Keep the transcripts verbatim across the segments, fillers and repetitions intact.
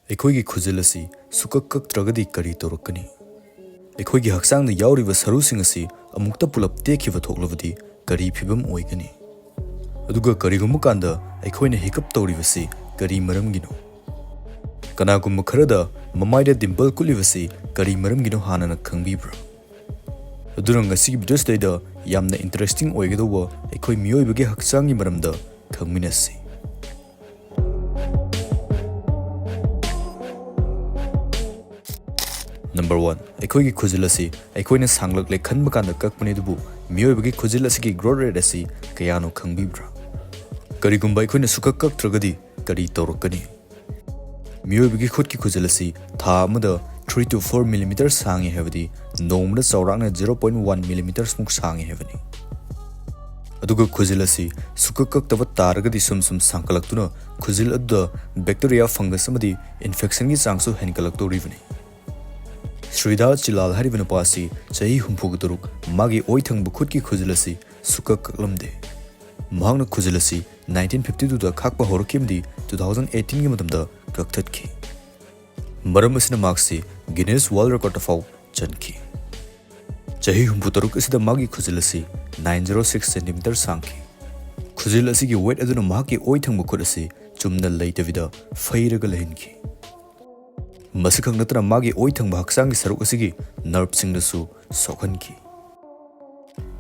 ꯑꯩꯈꯣꯏꯒꯤ ꯈꯨꯖꯤꯜ ꯑꯁꯤ ꯁꯨꯀꯛ ꯀꯛꯇ꯭ꯔꯒꯗꯤ ꯀꯔꯤ ꯇꯧꯔꯛꯀꯅꯤ? ꯑꯩꯈꯣꯏꯒꯤ ꯍꯛꯆꯥꯡꯗ ꯌꯥꯎꯔꯤꯕ ꯁꯔꯨꯁꯤꯡ ꯑꯁꯤ ꯑꯃꯨꯛꯇ ꯄꯨꯂꯞ ꯇꯦꯛꯈꯤꯕ ꯊꯣꯛꯂꯕꯗꯤ ꯀꯔꯤ ꯐꯤꯕꯝ ꯑꯣꯏꯒꯅꯤ? ꯑꯗꯨꯒ ꯀꯔꯤꯒꯨꯝꯕ ꯀꯥꯟꯗ ꯑꯩꯈꯣꯏꯅ ꯍꯤꯀꯞ ꯇꯧꯔꯤꯕꯁꯤ ꯀꯔꯤ ꯃꯔꯝꯒꯤꯅꯣ? ꯀꯅꯥꯒꯨꯝꯕ ꯈꯔꯗ ꯃꯃꯥꯏꯗ ꯗꯤꯝꯄꯜ ꯀꯨꯠꯂꯤꯕꯁꯤ ꯀꯔꯤ ꯃꯔꯝꯒꯤꯅꯣ ꯍꯥꯟꯅꯅ ꯈꯪꯕꯤꯕ꯭ꯔꯥ? ꯑꯗꯨꯅ ꯉꯁꯤꯒꯤ ꯚꯤꯗꯤꯑꯣꯁꯤꯗꯩꯗ ꯌꯥꯝꯅ ꯏꯟꯇꯔꯦꯁꯇꯤꯡ ꯑꯣꯏꯒꯗꯧꯕ ꯑꯩꯈꯣꯏ ꯃꯤꯑꯣꯏꯕꯒꯤ ꯍꯛꯆꯥꯡꯒꯤ ꯃꯔꯝꯗ ꯈꯪꯃꯤꯟꯅꯁꯤ꯫ ꯅꯝꯕꯔ ꯋꯥꯟ, ꯑꯩꯈꯣꯏꯒꯤ ꯈꯨꯖꯤꯜ ꯑꯁꯤ ꯑꯩꯈꯣꯏꯅ ꯁꯥꯡꯂꯛꯂꯦ ꯈꯟꯕ ꯀꯥꯟꯗ ꯀꯛꯄꯅꯤ, ꯑꯗꯨꯕꯨ ꯃꯤꯑꯣꯏꯕꯒꯤ ꯈꯨꯖꯤꯜ ꯑꯁꯤꯒꯤ ꯒ꯭ꯔꯣꯊ ꯔꯦꯠ ꯑꯁꯤ ꯀꯌꯥꯅꯣ ꯈꯪꯕꯤꯕ꯭ꯔꯥ? ꯀꯔꯤꯒꯨꯝꯕ ꯑꯩꯈꯣꯏꯅ ꯁꯨꯀꯛ ꯀꯛꯇ꯭ꯔꯒꯗꯤ ꯀꯔꯤ ꯇꯧꯔꯛꯀꯅꯤ? ꯃꯤꯑꯣꯏꯕꯒꯤ ꯈꯨꯠꯀꯤ ꯈꯨꯖꯤꯜ ꯑꯁꯤ ꯊꯥ ꯑꯃꯗ three to four millimeter ꯁꯥꯡꯉꯤ ꯍꯥꯏꯕꯗꯤ ꯅꯣꯡꯃꯗ ꯆꯥꯎꯔꯥꯛꯅ zero point one millimeters ꯃꯨꯛ ꯁꯥꯡꯉꯤ ꯍꯥꯏꯕꯅꯤ꯫ ꯑꯗꯨꯒ ꯈꯨꯖꯤꯜ ꯑꯁꯤ ꯁꯨꯀꯛ ꯀꯛꯇꯕ ꯇꯥꯔꯒꯗꯤ ꯁꯨꯝ ꯁꯨꯝ ꯁꯥꯡꯀꯠꯂꯛꯇꯨꯅ ꯈꯨꯖꯤꯜ ꯑꯗꯨꯗ bacteria, fungus ꯑꯃꯗꯤ infectionꯒꯤ ꯆꯥꯡꯁꯨ ꯍꯦꯟꯒꯠꯂꯛꯇꯧꯔꯤꯕꯅꯤ꯫ ꯁ꯭ꯔꯤꯗꯥ ꯆꯤꯂꯥꯜ ꯍꯥꯏꯔꯤꯕ ꯅꯨꯄꯥ ꯑꯁꯤ ꯆꯍꯤ ꯍꯨꯝꯐꯨꯒ ꯇꯔꯨꯛ, ꯃꯥꯒꯤ ꯑꯣꯏ ꯊꯪꯕ ꯈꯨꯠꯀꯤ ꯈꯨꯖꯤꯜ ꯑꯁꯤ ꯁꯨꯀꯛ ꯀꯛꯂꯝꯗꯦ꯫ ꯃꯍꯥꯛꯅ ꯈꯨꯖꯤꯜ ꯑꯁꯤ nineteen fifty twoꯗ ꯈꯥꯛꯄ ꯍꯧꯔꯛꯈꯤꯕꯗꯤ two thousand eighteenꯒꯤ ꯃꯇꯝꯗ ꯀꯛꯊꯠꯈꯤ꯫ ꯃꯔꯝ ꯑꯁꯤꯅ ꯃꯍꯥꯛꯁꯤ Guinness World Recordꯇ ꯐꯥꯎ ꯆꯟꯈꯤ꯫ ꯆꯍꯤ ꯍꯨꯝꯐꯨ ꯇꯔꯨꯛ ꯑꯁꯤꯗ ꯃꯥꯒꯤ ꯈꯨꯖꯤꯜ ꯑꯁꯤ nine zero six centimeter ꯁꯥꯡꯈꯤ꯫ ꯈꯨꯖꯤꯜ ꯑꯁꯤꯒꯤ weight ꯑꯗꯨꯅ ꯃꯍꯥꯛꯀꯤ ꯑꯣꯏ ꯊꯪꯕ ꯈꯨꯠ ꯑꯁꯤ ꯆꯨꯝꯅ ꯂꯩꯇꯕꯤꯗ ꯐꯩꯔꯒ ꯂꯩꯍꯟꯈꯤ꯫ ꯃꯁꯤꯈꯛ ꯅꯠꯇꯅ ꯃꯥꯒꯤ ꯑꯣꯏ ꯊꯪꯕ ꯍꯛꯆꯥꯡꯒꯤ ꯁꯔꯨꯛ ꯑꯁꯤꯒꯤ nerveꯁꯤꯡꯗꯁꯨ ꯁꯣꯛꯍꯟꯈꯤ꯫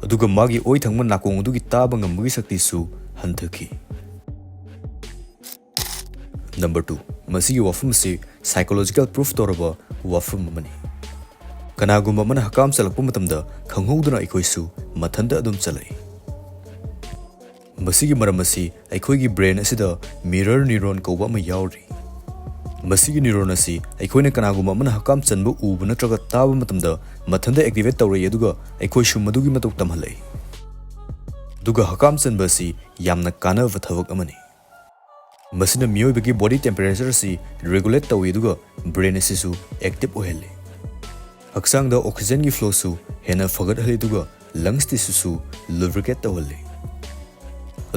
ꯑꯗꯨꯒ ꯃꯥꯒꯤ ꯑꯣꯏ ꯊꯪꯕ ꯅꯥꯀꯣꯡ ꯑꯗꯨꯒꯤ ꯇꯥꯕ ꯉꯝꯕꯒꯤ ꯁꯛꯇꯤꯁꯨ ꯍꯟꯊꯈꯤ꯫ ꯅꯝꯕꯔ ꯇꯨ, ꯃꯁꯤꯒꯤ ꯋꯥꯐꯝ ꯑꯁꯤ psychological proof ꯇꯧꯔꯕ ꯋꯥꯐꯝ ꯑꯃꯅꯤ꯫ ꯀꯅꯥꯒꯨꯝꯕ ꯑꯃꯅ ꯍꯀꯥꯝ ꯆꯜꯂꯛꯄ ꯃꯇꯝꯗ ꯈꯪꯍꯧꯗꯅ ꯑꯩꯈꯣꯏꯁꯨ ꯃꯊꯟꯇ ꯑꯗꯨꯝ ꯆꯜꯂꯛꯏ꯫ ꯃꯁꯤꯒꯤ ꯃꯔꯝ ꯑꯁꯤ ꯑꯩꯈꯣꯏꯒꯤ brain ꯑꯁꯤꯗ mirror neuron ꯀꯧꯕ ꯑꯃ ꯌꯥꯎꯔꯤ꯫ ꯃꯁꯤꯒꯤ neuron ꯑꯁꯤ ꯑꯩꯈꯣꯏꯅ ꯀꯅꯥꯒꯨꯝꯕ ꯑꯃꯅ ꯍꯀꯥꯝ ꯆꯟꯕ ꯎꯕ ꯅꯠꯇ꯭ꯔꯒ ꯇꯥꯕ ꯃꯇꯝꯗ ꯃꯊꯟꯇ activate ꯇꯧꯔꯛꯏ, ꯑꯗꯨꯒ ꯑꯩꯈꯣꯏꯁꯨ ꯃꯗꯨꯒꯤ ꯃꯇꯧ ꯇꯝꯍꯜꯂꯛꯏ꯫ ꯑꯗꯨꯒ ꯍꯀꯥꯝ ꯆꯟꯕ ꯑꯁꯤ ꯌꯥꯝꯅ ꯀꯥꯟꯅꯕ ꯊꯕꯛ ꯑꯃꯅꯤ꯫ ꯃꯁꯤꯅ ꯃꯤꯑꯣꯏꯕꯒꯤ body temperature ꯑꯁꯤ regulate ꯇꯧꯏ, ꯑꯗꯨꯒ brain ꯑꯁꯤꯁꯨ active ꯑꯣꯏꯍꯜꯂꯤ꯫ ꯍꯛꯆꯥꯡꯗ oxygenꯒꯤ flowꯁꯨ ꯍꯦꯟꯅ ꯐꯒꯠꯍꯜꯂꯤ, ꯑꯗꯨꯒ lungs tissueꯁꯨ lubricate ꯇꯧꯍꯜꯂꯤ꯫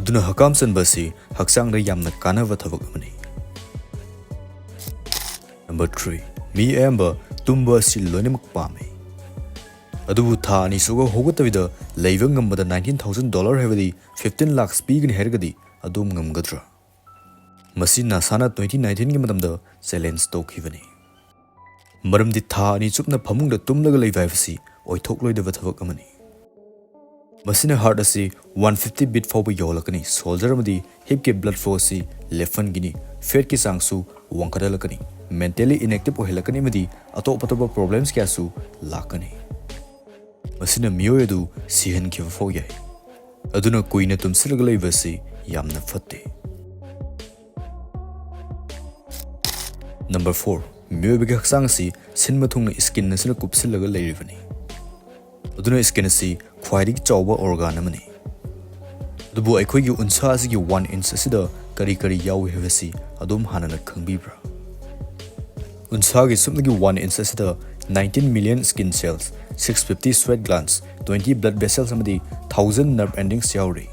ꯑꯗꯨꯅ ꯍꯀꯥꯝ ꯆꯟꯕ ꯑꯁꯤ ꯍꯛꯆꯥꯡꯗ ꯌꯥꯝꯅ ꯀꯥꯟꯅꯕ ꯊꯕꯛ ꯑꯃꯅꯤ꯫ Number three, ꯃꯤ ꯑꯌꯥꯝꯕ ꯇꯨꯝꯕ ꯑꯁꯤ ꯂꯣꯏꯅꯃꯛ ꯄꯥꯝꯃꯤ꯫ ꯑꯗꯨꯕꯨ ꯊꯥ ꯑꯅꯤ ꯁꯨꯕ ꯍꯧꯒꯠꯇꯕꯤꯗ ꯂꯩꯕ ꯉꯝꯕꯗ nineteen thousand dollar, ꯍꯥꯏꯕꯗꯤ fifteen lakhs ꯄꯤꯒꯅꯤ ꯍꯥꯏꯔꯒꯗꯤ ꯑꯗꯣꯝ ꯉꯝꯒꯗ꯭ꯔꯥ? ꯃꯁꯤ ꯅꯥꯁꯥꯅ twenty nineteen ꯒꯤ ꯃꯇꯝꯗ challenge ꯇꯧꯈꯤꯕꯅꯤ꯫ ꯃꯔꯝꯗꯤ ꯊꯥ ꯑꯅꯤ ꯆꯨꯞꯅ ꯐꯃꯨꯡꯗ ꯇꯨꯝꯂꯒ ꯂꯩꯕ ꯍꯥꯏꯕꯁꯤ ꯑꯣꯏꯊꯣꯛꯂꯣꯏꯗꯕ ꯊꯕꯛ ꯑꯃꯅꯤ꯫ ꯃꯁꯤꯅ heart ꯑꯁꯤ one fifty beat ꯐꯥꯎꯕ ꯌꯧꯍꯜꯂꯛꯀꯅꯤ, shoulder ꯑꯃꯗꯤ hip ꯀꯤ blood flow ꯑꯁꯤ ꯂꯦꯞꯍꯟꯒꯅꯤ, fat ꯀꯤ ꯆꯥꯡꯁꯨ ꯋꯥꯡꯈꯠꯍꯜꯂꯛꯀꯅꯤ, mentally inactive ꯑꯣꯏꯍꯜꯂꯛꯀꯅꯤ ꯑꯃꯗꯤ ꯑꯇꯣꯞ ꯑꯇꯣꯞꯄ problems ꯀꯌꯥꯁꯨ ꯂꯥꯛꯀꯅꯤ꯫ ꯃꯁꯤꯅ ꯃꯤꯑꯣꯏ ꯑꯗꯨ ꯁꯤꯍꯟꯈꯤꯕ ꯐꯥꯎ ꯌꯥꯏ꯫ ꯑꯗꯨꯅ ꯀꯨꯏꯅ ꯇꯨꯝꯁꯤꯜꯂꯒ ꯂꯩꯕ ꯑꯁꯤ ꯌꯥꯝꯅ ꯐꯠꯇꯦ꯫ Number four, ꯃꯤꯑꯣꯏꯕꯒꯤ ꯍꯛꯆꯥꯡ ꯑꯁꯤ ꯁꯤꯟꯕ ꯊꯨꯡꯅ skin ꯑꯁꯤꯅ ꯀꯨꯞꯁꯤꯜꯂꯒ ꯂꯩꯔꯤꯕꯅꯤ꯫ ꯑꯗꯨꯅ skin ꯑꯁꯤ ꯈ꯭ꯋꯥꯏꯗꯒꯤ ꯆꯥꯎꯕ organ ꯑꯃꯅꯤ꯫ ꯑꯗꯨꯕꯨ ꯑꯩꯈꯣꯏꯒꯤ ꯎꯟꯁꯥ ꯑꯁꯤꯒꯤ one inch ꯑꯁꯤꯗ ꯀꯔꯤ ꯀꯔꯤ ꯌꯥꯎꯏ ꯍꯥꯏꯕꯁꯤ ꯑꯗꯣꯝ ꯍꯥꯟꯅꯅ ꯈꯪꯕꯤꯕ꯭ꯔꯥ? ꯎꯟꯁꯥꯒꯤ ꯁꯨꯞꯅꯒꯤ one inch ꯑꯁꯤꯗ nineteen million skin cells, six fifty sweat glands, twenty blood vessels ꯑꯃꯗꯤ thousand nerve endings ꯌꯥꯎꯔꯤ꯫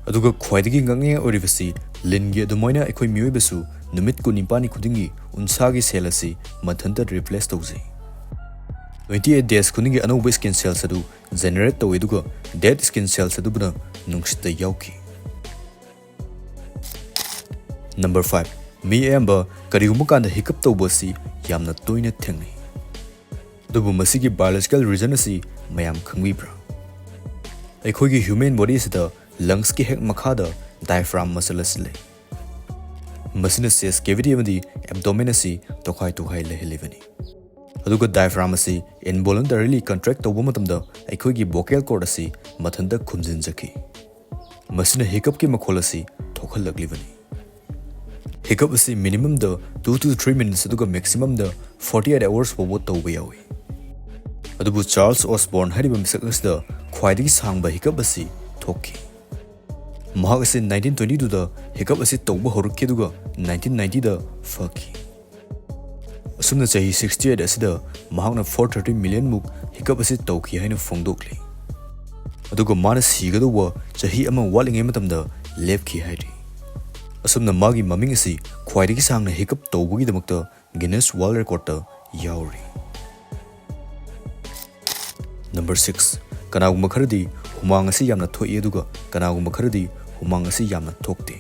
ꯑꯗꯨꯒ ꯈ꯭ꯋꯥꯏꯗꯒꯤ ꯉꯛꯅꯤꯡꯉꯥꯏ ꯑꯣꯏꯔꯤꯕꯁꯤ, ꯂꯤꯟꯒꯤ ꯑꯗꯨꯃꯥꯏꯅ ꯑꯩꯈꯣꯏ ꯃꯤꯑꯣꯏꯕꯁꯨ ꯅꯨꯃꯤꯠ ꯀꯨꯟꯅꯤꯄꯥꯟꯅꯤ ꯈꯨꯗꯤꯡꯒꯤ ꯎꯟꯁꯥꯒꯤ cell ꯑꯁꯤ ꯃꯊꯟꯇ replace ꯇꯧꯖꯩ꯫ Twenty eight days ꯈꯨꯗꯤꯡꯒꯤ ꯑꯅꯧꯕ skin cells ꯑꯗꯨ generate ꯇꯧꯏ, ꯑꯗꯨꯒ dead skin cells ꯑꯗꯨꯕꯨꯅ ꯅꯨꯡꯁꯤꯠꯇ ꯌꯥꯎꯈꯤ꯫ Number five, ꯃꯤ ꯑꯌꯥꯝꯕ ꯀꯔꯤꯒꯨꯝꯕ ꯀꯥꯟꯗ hiccup ꯇꯧꯕ ꯑꯁꯤ ꯌꯥꯝꯅ ꯇꯣꯏꯅ ꯊꯦꯡꯅꯩ꯫ ꯑꯗꯨꯕꯨ ꯃꯁꯤꯒꯤ biological reason ꯑꯁꯤ ꯃꯌꯥꯝ ꯈꯪꯕꯤꯕ꯭ꯔꯥ? ꯑꯩꯈꯣꯏꯒꯤ human body ꯑꯁꯤꯗ lungs ꯀꯤ ꯍꯦꯛ ꯃꯈꯥꯗ diaphragm muscle ꯑꯁꯤ ꯂꯩ꯫ ꯃꯁꯤꯅ chest cavity ꯑꯃꯗꯤ abdomen ꯑꯁꯤ ꯇꯣꯈꯥꯏ ꯇꯣꯈꯥꯏ ꯂꯩꯍꯜꯂꯤꯕꯅꯤ꯫ ꯑꯗꯨꯒ diaphragm ꯑꯁꯤ involuntarily contract ꯇꯧꯕ ꯃꯇꯝꯗ ꯑꯩꯈꯣꯏꯒꯤ vocal cord ꯑꯁꯤ ꯃꯊꯟꯇ ꯈꯨꯝꯖꯤꯟꯖꯈꯤ꯫ ꯃꯁꯤꯅ hiccup ꯀꯤ ꯃꯈꯣꯜ ꯑꯁꯤ ꯊꯣꯛꯍꯜꯂꯛꯂꯤꯕꯅꯤ꯫ Hiccup ꯑꯁꯤ minimum the two to three minutes ꯑꯗꯨꯒ maximum ꯗ forty eight hours ꯐꯥꯎꯕ ꯇꯧꯕ ꯌꯥꯎꯏ꯫ ꯑꯗꯨꯕꯨ Charles Osborne ꯍꯥꯏꯔꯤꯕ ꯃꯤꯁꯛ ꯑꯁꯤꯗ ꯈ꯭ꯋꯥꯏꯗꯒꯤ ꯁꯥꯡꯕ hiccup ꯑꯁꯤ ꯊꯣꯛꯈꯤ꯫ ꯃꯍꯥꯛ ꯑꯁꯤ nineteen twenty two ꯗ hiccup ꯑꯁꯤ ꯇꯧꯕ ꯍꯧꯔꯛꯈꯤ, ꯑꯗꯨꯒ nineteen ninety ꯗ ꯐꯈꯤ꯫ ꯑꯁꯨꯝꯅ ꯆꯍꯤ sixty eight ꯑꯁꯤꯗ ꯃꯍꯥꯛꯅ four thirty million ꯃꯨꯛ hiccup ꯑꯁꯤ ꯇꯧꯈꯤ ꯍꯥꯏꯅ ꯐꯣꯡꯗꯣꯛꯂꯤ꯫ ꯑꯗꯨꯒ ꯃꯥꯅ ꯁꯤꯒꯗꯧꯕ ꯆꯍꯤ ꯑꯃ ꯋꯥꯠꯂꯤꯉꯩ ꯃꯇꯝꯗ ꯂꯦꯞꯈꯤ ꯍꯥꯏꯔꯤ꯫ ꯑꯁꯨꯝꯅ ꯃꯥꯒꯤ ꯃꯃꯤꯡ ꯑꯁꯤ ꯈ꯭ꯋꯥꯏꯗꯒꯤ ꯁꯥꯡꯅ ꯍꯤꯀꯞ ꯇꯧꯕꯒꯤꯗꯃꯛꯇ Guinness World Recordꯇ ꯌꯥꯎꯔꯤ꯫ ꯅꯝꯕꯔ ꯁꯤꯛꯁ, ꯀꯅꯥꯒꯨꯝꯕ ꯈꯔꯗꯤ ꯍꯨꯃꯥꯡ ꯑꯁꯤ ꯌꯥꯝꯅ ꯊꯣꯛꯏ, ꯑꯗꯨꯒ ꯀꯅꯥꯒꯨꯝꯕ ꯈꯔꯗꯤ ꯍꯨꯃꯥꯡ ꯑꯁꯤ ꯌꯥꯝꯅ ꯊꯣꯛꯇꯦ꯫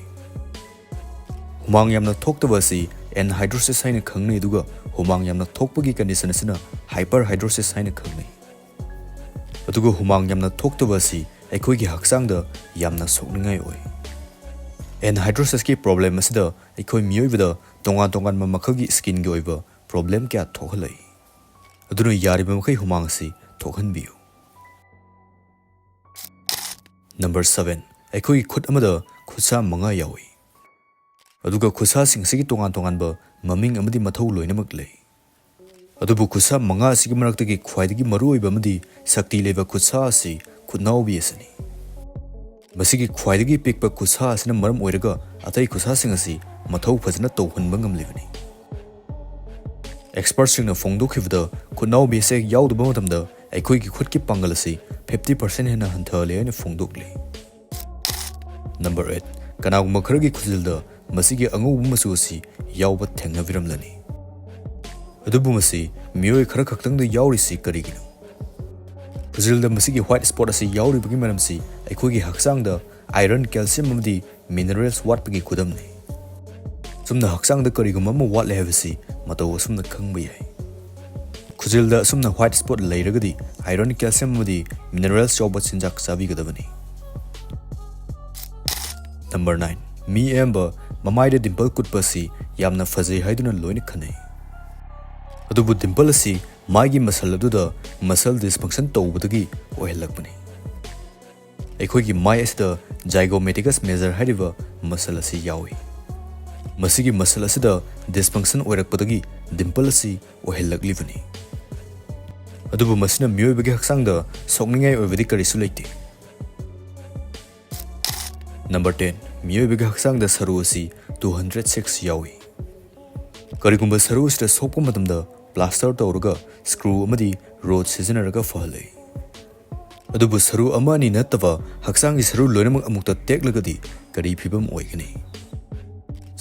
ꯍꯨꯃꯥꯡ ꯌꯥꯝꯅ ꯊꯣꯛꯇꯕ ꯑꯁꯤ anhydrosis ꯍꯥꯏꯅ ꯈꯪꯅꯩ, ꯑꯗꯨꯒ ꯍꯨꯃꯥꯡ ꯌꯥꯝꯅ ꯊꯣꯛꯄꯒꯤ condition ꯑꯁꯤꯅ hyperhidrosis ꯍꯥꯏꯅ ꯈꯪꯅꯩ꯫ ꯑꯗꯨꯒ ꯍꯨꯃꯥꯡ ꯌꯥꯝꯅ ꯊꯣꯛꯇꯕ ꯑꯁꯤ ꯑꯩꯈꯣꯏꯒꯤ ꯍꯛꯆꯥꯡꯗ ꯌꯥꯝꯅ ꯁꯣꯛꯅꯤꯡꯉꯥꯏ ꯑꯣꯏ꯫ Anhydrosisꯀꯤ problem ꯑꯁꯤꯗ ꯑꯩꯈꯣꯏ ꯃꯤꯑꯣꯏꯕꯗ ꯇꯣꯉꯥꯟ ꯇꯣꯉꯥꯟꯕ ꯃꯈꯜꯒꯤ skinꯒꯤ ꯑꯣꯏꯕ problem ꯀꯌꯥ ꯊꯣꯛꯍꯜꯂꯛꯏ꯫ ꯑꯗꯨꯅ ꯌꯥꯔꯤꯕ ꯃꯈꯩ ꯍꯨꯃꯥꯡ ꯑꯁꯤ ꯊꯣꯛꯍꯟꯕꯤꯌꯨ꯫ ꯅꯝꯕꯔ ꯁꯚꯦꯟ, ꯑꯩꯈꯣꯏꯒꯤ ꯈꯨꯠ ꯑꯃꯗ ꯈꯨꯠꯁꯥ ꯃꯉꯥ ꯌꯥꯎꯏ꯫ ꯑꯗꯨꯒ ꯈꯨꯠꯁꯥꯁꯤꯡ ꯑꯁꯤꯒꯤ ꯇꯣꯉꯥꯟ ꯇꯣꯉꯥꯟꯕ ꯃꯃꯤꯡ ꯑꯃꯗꯤ ꯃꯊꯧ ꯂꯣꯏꯅꯃꯛ ꯂꯩ꯫ ꯑꯗꯨꯕꯨ ꯈꯨꯠꯁꯥ ꯃꯉꯥ ꯑꯁꯤꯒꯤ ꯃꯔꯛꯇꯒꯤ ꯈ꯭ꯋꯥꯏꯗꯒꯤ ꯃꯔꯨꯑꯣꯏꯕ ꯑꯃꯗꯤ ꯁꯛꯇꯤ ꯂꯩꯕ ꯈꯨꯠꯁꯥ ꯑꯁꯤ ꯈꯨꯠꯅꯥꯎꯕꯤ ꯑꯁꯤꯅꯤ꯫ ꯃꯁꯤꯒꯤ ꯈ꯭ꯋꯥꯏꯗꯒꯤ ꯄꯤꯛꯄ ꯈꯨꯠꯁꯥ ꯑꯁꯤꯅ ꯃꯔꯝ ꯑꯣꯏꯔꯒ ꯑꯇꯩ ꯈꯨꯠꯁꯥꯁꯤꯡ ꯑꯁꯤ ꯃꯊꯧ ꯐꯖꯅ ꯇꯧꯍꯟꯕ ꯉꯝꯂꯤꯕꯅꯤ꯫ Expertꯁꯤꯡꯅ ꯐꯣꯡꯗꯣꯛꯈꯤꯕꯗ, ꯈꯨꯠꯅꯥꯎꯕꯤ ꯑꯁꯤ ꯌꯥꯎꯗꯕ ꯃꯇꯝꯗ ꯑꯩꯈꯣꯏꯒꯤ ꯈꯨꯠꯀꯤ ꯄꯥꯡꯒꯜ ꯑꯁꯤ fifty percent ꯍꯦꯟꯅ ꯍꯟꯊꯍꯜꯂꯦ ꯍꯥꯏꯅ ꯐꯣꯡꯗꯣꯛꯂꯤ꯫ ꯅꯝꯕꯔ ꯑꯩꯠ, ꯀꯅꯥꯒꯨꯝꯕ ꯈꯔꯒꯤ ꯈꯨꯖꯤꯜꯗ ꯃꯁꯤꯒꯤ ꯑꯉꯧꯕ ꯃꯆꯨ ꯑꯁꯤ ꯌꯥꯎꯕ ꯊꯦꯡꯅꯕꯤꯔꯝꯂꯅꯤ꯫ ꯑꯗꯨꯕꯨ ꯃꯁꯤ ꯃꯤꯑꯣꯏ ꯈꯔ ꯈꯛꯇꯪꯗ ꯌꯥꯎꯔꯤꯁꯤ ꯀꯔꯤꯒꯤꯅꯣ? ꯈꯨꯖꯤꯜꯗ ꯃꯁꯤꯒꯤ white spot ꯑꯁꯤ ꯌꯥꯎꯔꯤꯕꯒꯤ ꯃꯔꯝꯁꯤ ꯑꯩꯈꯣꯏꯒꯤ ꯍꯛꯆꯥꯡꯗ iron, calcium ꯑꯃꯗꯤ minerals ꯋꯥꯠꯄꯒꯤ ꯈꯨꯗꯝꯅꯤ꯫ ꯑꯁꯨꯝꯅ ꯍꯛꯆꯥꯡꯗ ꯀꯔꯤꯒꯨꯝꯕ ꯑꯃ ꯋꯥꯠꯂꯦ ꯍꯥꯏꯕꯁꯤ ꯃꯇꯧ ꯑꯁꯨꯝꯅ ꯈꯪꯕ ꯌꯥꯏ꯫ ꯈꯨꯖꯤꯜꯗ ꯑꯁꯨꯝꯅ white spot ꯂꯩꯔꯒꯗꯤ iron, calcium ꯑꯃꯗꯤ minerals ꯌꯥꯎꯕ ꯆꯤꯟꯖꯥꯛ ꯆꯥꯕꯤꯒꯗꯕꯅꯤ꯫ ꯅꯝꯕꯔ ꯅꯥꯏꯟ, ꯃꯤ ꯑꯌꯥꯝꯕ ꯃꯃꯥꯏꯗ dimple ꯀꯨꯠꯄ ꯑꯁꯤ ꯌꯥꯝꯅ ꯐꯖꯩ ꯍꯥꯏꯗꯨꯅ ꯂꯣꯏꯅ ꯈꯟꯅꯩ꯫ ꯑꯗꯨꯕꯨ dimple ꯑꯁꯤ ꯃꯥꯏꯒꯤ muscle ꯑꯗꯨꯗ muscle dysfunction ꯇꯧꯕꯗꯒꯤ ꯑꯣꯏꯍꯜꯂꯛꯄꯅꯤ꯫ ꯑꯩꯈꯣꯏꯒꯤ ꯃꯥꯏ ꯑꯁꯤꯗ zygomaticus major ꯍꯥꯏꯔꯤꯕ muscle ꯑꯁꯤ ꯌꯥꯎꯏ꯫ ꯃꯁꯤꯒꯤ muscle ꯑꯁꯤꯗ dysfunction ꯑꯣꯏꯔꯛꯄꯗꯒꯤ dimple ꯑꯁꯤ ꯑꯣꯏꯍꯜꯂꯛꯂꯤꯕꯅꯤ꯫ ꯑꯗꯨꯕꯨ ꯃꯁꯤꯅ ꯃꯤꯑꯣꯏꯕꯒꯤ ꯍꯛꯆꯥꯡꯗ ꯁꯣꯛꯅꯤꯡꯉꯥꯏ ꯑꯣꯏꯕꯗꯤ ꯀꯔꯤꯁꯨ ꯂꯩꯇꯦ꯫ ꯅꯝꯕꯔ ꯇꯦꯟ, ꯃꯤꯑꯣꯏꯕꯒꯤ ꯍꯛꯆꯥꯡꯗ ꯁꯔꯨ ꯑꯁꯤ two hundred six ꯌꯥꯎꯏ꯫ ꯀꯔꯤꯒꯨꯝꯕ ꯁꯔꯨ ꯑꯁꯤꯗ ꯁꯣꯛꯄ ꯃꯇꯝꯗ plaster ꯇꯧꯔꯒ screw ꯑꯃꯗꯤ rod ꯁꯤꯖꯤꯟꯅꯔꯒ ꯐꯍꯜꯂꯤ꯫ ꯑꯗꯨꯕꯨ ꯁꯔꯨ ꯑꯃ ꯑꯅꯤ ꯅꯠꯇꯕ ꯍꯛꯆꯥꯡꯒꯤ ꯁꯔꯨ ꯂꯣꯏꯅꯃꯛ ꯑꯃꯨꯛꯇ ꯇꯦꯛꯂꯒꯗꯤ ꯀꯔꯤ ꯐꯤꯕꯝ ꯑꯣꯏꯒꯅꯤ?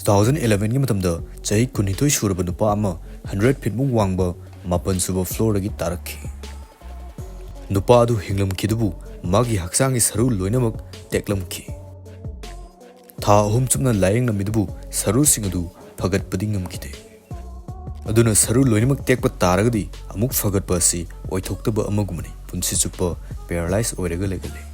ꯇꯨ ꯊꯥꯎꯖꯟ ꯏꯂꯦꯚꯦꯟꯒꯤ ꯃꯇꯝꯗ ꯆꯍꯤ ꯀꯨꯟꯅꯤꯊꯣꯏ ꯁꯨꯔꯕ ꯅꯨꯄꯥ ꯑꯃ ꯍꯟꯗ꯭ꯔꯦꯠ ꯐꯤꯠꯃꯨꯛ ꯋꯥꯡꯕ ꯃꯥꯄꯟ ꯁꯨꯕ ꯐ꯭ꯂꯣꯔꯗꯒꯤ ꯇꯥꯔꯛꯈꯤ꯫ ꯅꯨꯄꯥ ꯑꯗꯨ ꯍꯤꯡꯂꯝꯈꯤꯗꯨꯕꯨ ꯃꯥꯒꯤ ꯍꯛꯆꯥꯡꯒꯤ ꯁꯔꯨ ꯂꯣꯏꯅꯃꯛ ꯇꯦꯛꯂꯝꯈꯤ꯫ ꯊꯥ ꯑꯍꯨꯝ ꯆꯨꯞꯅ ꯂꯥꯌꯦꯡꯂꯝꯃꯤꯗꯨꯕꯨ ꯁꯔꯨꯁꯤꯡ ꯑꯗꯨ ꯐꯒꯠꯄꯗꯤ ꯉꯝꯈꯤꯗꯦ꯫ ꯑꯗꯨꯅ ꯁꯔꯨ ꯂꯣꯏꯅꯃꯛ ꯇꯦꯛꯄ ꯇꯥꯔꯒꯗꯤ ꯑꯃꯨꯛ ꯐꯒꯠꯄ ꯑꯁꯤ ꯑꯣꯏꯊꯣꯛꯇꯕ ꯑꯃꯒꯨꯝꯕꯅꯤ꯫ ꯄꯨꯟꯁꯤ ꯆꯨꯞꯄ ꯄꯦꯔꯥꯂꯥꯏꯁ ꯑꯣꯏꯔꯒ ꯂꯩꯒꯜꯂꯤ꯫